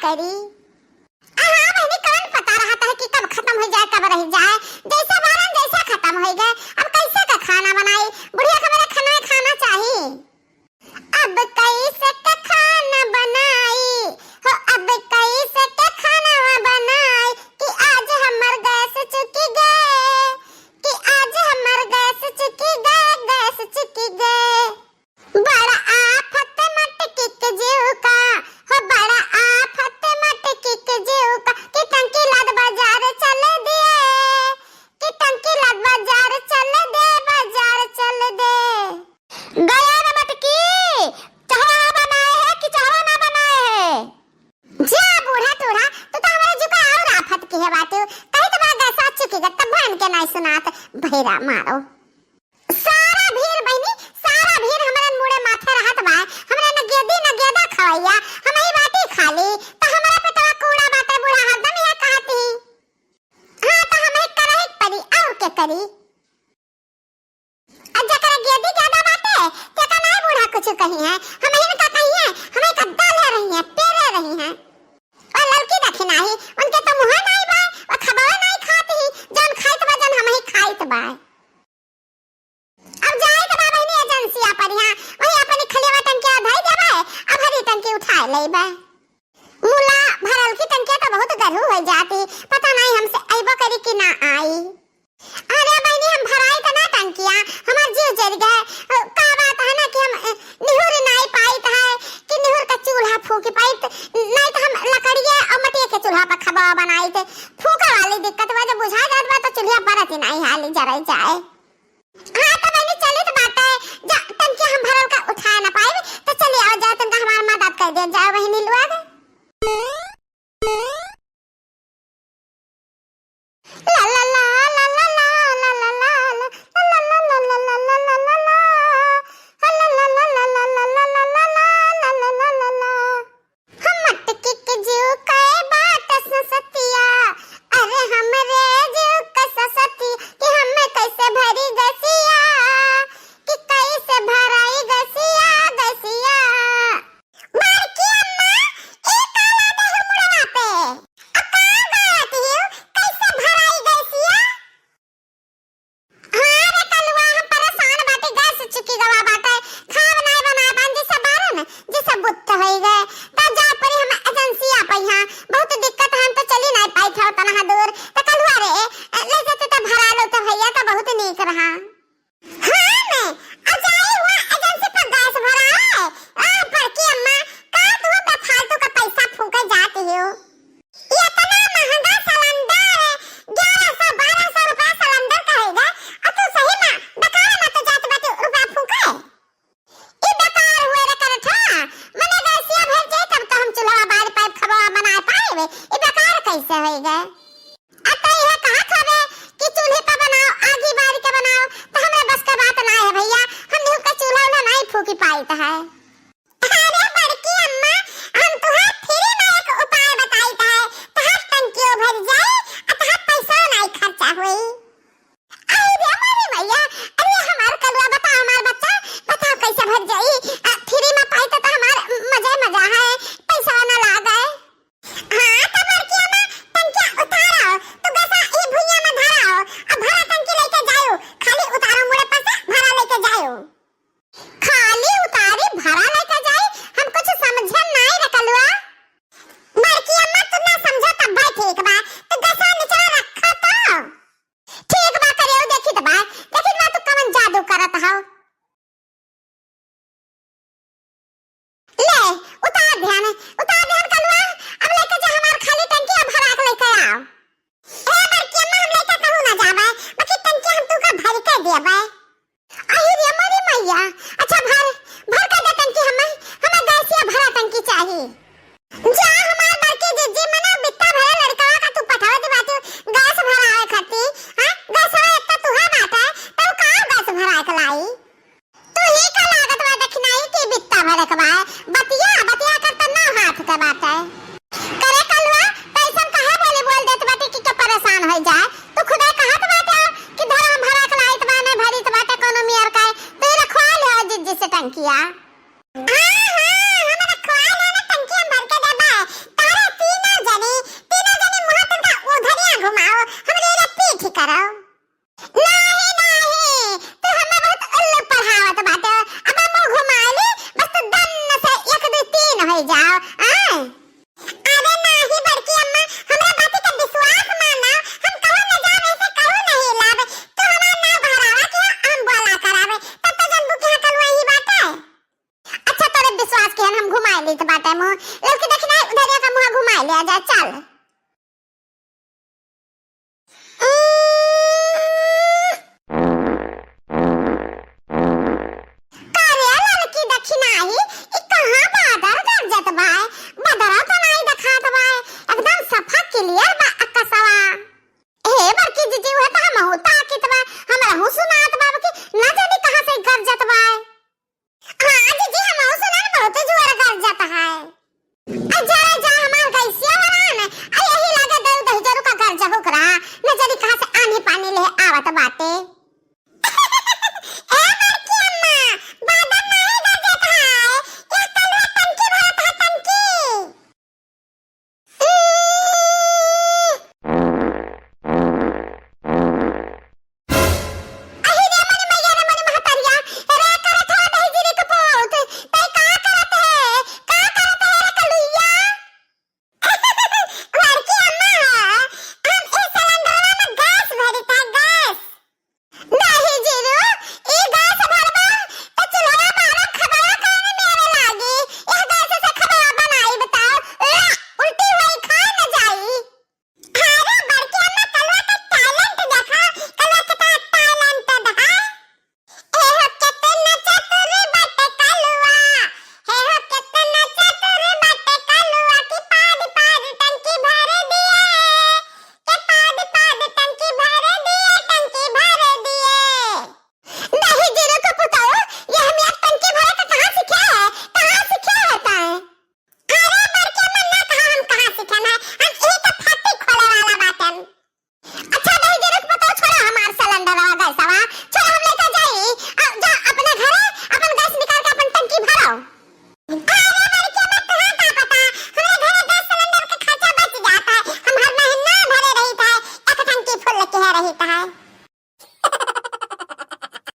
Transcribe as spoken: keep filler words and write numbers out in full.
करी। आ हाँ बहिनी, कौन पता रहत है कि कब खतम होइ जाए, कब रहि जाए। जैसे बारन जैसे खतम होइ गए, अब कैसे का खाना बनाई? बुढ़िया के मेरे खाना खाना चाही। अब कैसे का खाना बनाई हो, अब कैसे का खाना बनाई कि आज हमर गैस चुकि गए, कि आज हमर गैस चुकि गए, गैस चुकि गए। बड़ा आफत मटकी के जीव का, हो बड़ा आफत मटकी के जीव का, कि टंकी लाद बाजार चल दिए, कि टंकी लाद बाजार चल दे, बाजार चल दे। गया रे मटकी, चहवा बनाए है कि चहवा ना बनाए है? जा बूढ़ा टूढ़ा, तू तो हमारे जुका और आफत की है बाटू। कहीं तो बड़ा गैसा चुकी गत, तब बहन के नाई सुनात, भैरा मारो। सारा भीड़ बहिनी, सारा भीड़ हमरन मुड़े माथे रहत बा। हमरा न गेदी न गेदा खवैया, हम ही बाटी खाली, त हमरा पे तवा कूड़ा बाटे, बूढ़ा हरदम यह कहती। हाँ, त हम ही करही के परी, और के करी? आ जेकरा गेदी गेदा बाटे, तेका नाई बूढ़ा कुछ कही है, हम ही का कही है, हम ही का डाले रही है, पेरे रही है। और ललकी देखी नाही, उनके तो मुँह नाई बा, वो खबवे नाई खाती, जौन खाइत बा, जौन हम ही खाइत बा। अब जाए के बा बहिनी एजेंसिया पर यहाँ, वही अपनी खलियावा टंकिया धई देबे, अब हरी टंकी उठाए लेबे। मुला भरल की टंकिया तो बहुत गरहू हो जाती, पता नहीं हमसे अइबो करी कि ना आई। अरे बहिनी हम भराई त ना टंकिया, हमार जीव जर गए। अ, का बात है ना कि हम, अ, निहुर नाई पाइत है कि निहुर का चूल्हा फूंक पाइत, नहीं तो हम लकड़िया और मटिया के चूल्हा पर खबा बनाइत। फूंका वाली दिक्कत बा, जब बुझा जात बा तो चूल्हा बरत ही नाई हाली जराई जाए। हाँ, तो बहिनी, चलित बाटे, जा, टंकी हम भरल का उठाए ना पाइब, तो चली आओ, जाओ, तनका हमार मदद कर दे, जाओ, बहिनी लोग। ला, ला, ला। हम मटकी के जीव के बाट ससतिया, अरे हमरे जीव के ससती, कि हमें कैसे भरी गसिया, कि कैसे भराई गसिया, गसिया। बड़की अम्मा, ई का लादे हो मुड़वा पे? आ का गावत हियो? कैसे भराई गसिया? हाँ रे कलुआ, हम परेशान बाटी, गैस चुकी गवा बाटे, खाब नाय बना पान, जैसे बारन, जैसे बुत्त होई गए। त जा परी हम एजेंसिया पे यहाँ, बहुत दिक्कत है, हम तो चली नाय पाई था उतना दूर। त कलुआ रे, ले जाते त भरा लो तो भैया तो बहुत नीक रहा। हाँ मैं, आ जाए हुआ एजेंसी पर गैस भरा है। आ बड़की अम्मा, का तू बेफालतू का पैसा फूके जाती हो? इतना महंगा सिलेंडर, ग्यारह सौ, बारह सौ रुपया सिलेंडर कहेगा, आ तू सही में बेकार में तो जात बाटी रुपया फूके। ई बेकार हुए रे करत हो, मने गैसिया भर जाए तब तो हम चूल्हा बार पाइब, खबवा बनाए पाइब, ई बेकार कैसे होई गए? आ तो यह कहत हवे कि चूल्हे पर बनाओ, आगी बारी के बनाओ, तो हमरे बस के बात ना है भैया, हम निहुर के चूल्हा उल्हा नहीं फूकी पाइत है। अरे बड़की अम्मा, हम तुहार फ्री में एक उपाय बताइत है, तहार टंकियो भर जाए, आ तहार पैसा नाई खर्चा होई। अरे रे मोरी मैया, अरे हमार कलुआ, बताओ हमार बच्चा, बताओ कैसे भर जाई? आ, फ्री में पाई तो, तो हमार मजे मजा है, पैसा ना लागे। हाँ, तो बड़की अम्मा, टंकिया उठा होइ जाओ, आय। अरे नाही बड़की अम्मा, हमरा बाती के विश्वास माना, हम कहूँ न जाब, ऐसे कहूँ नहीं लाब। तू हमार नाव भरावा के हम बोला करावे, तब तो जनबू के यहाँ कलुआ ही बाटे। अच्छा, तोरे विश्वास के हम घुमाए लेत बाटे मुँह, लड़की देखी ना, उधर का मुँह घुमाए ले आ जाए, चल।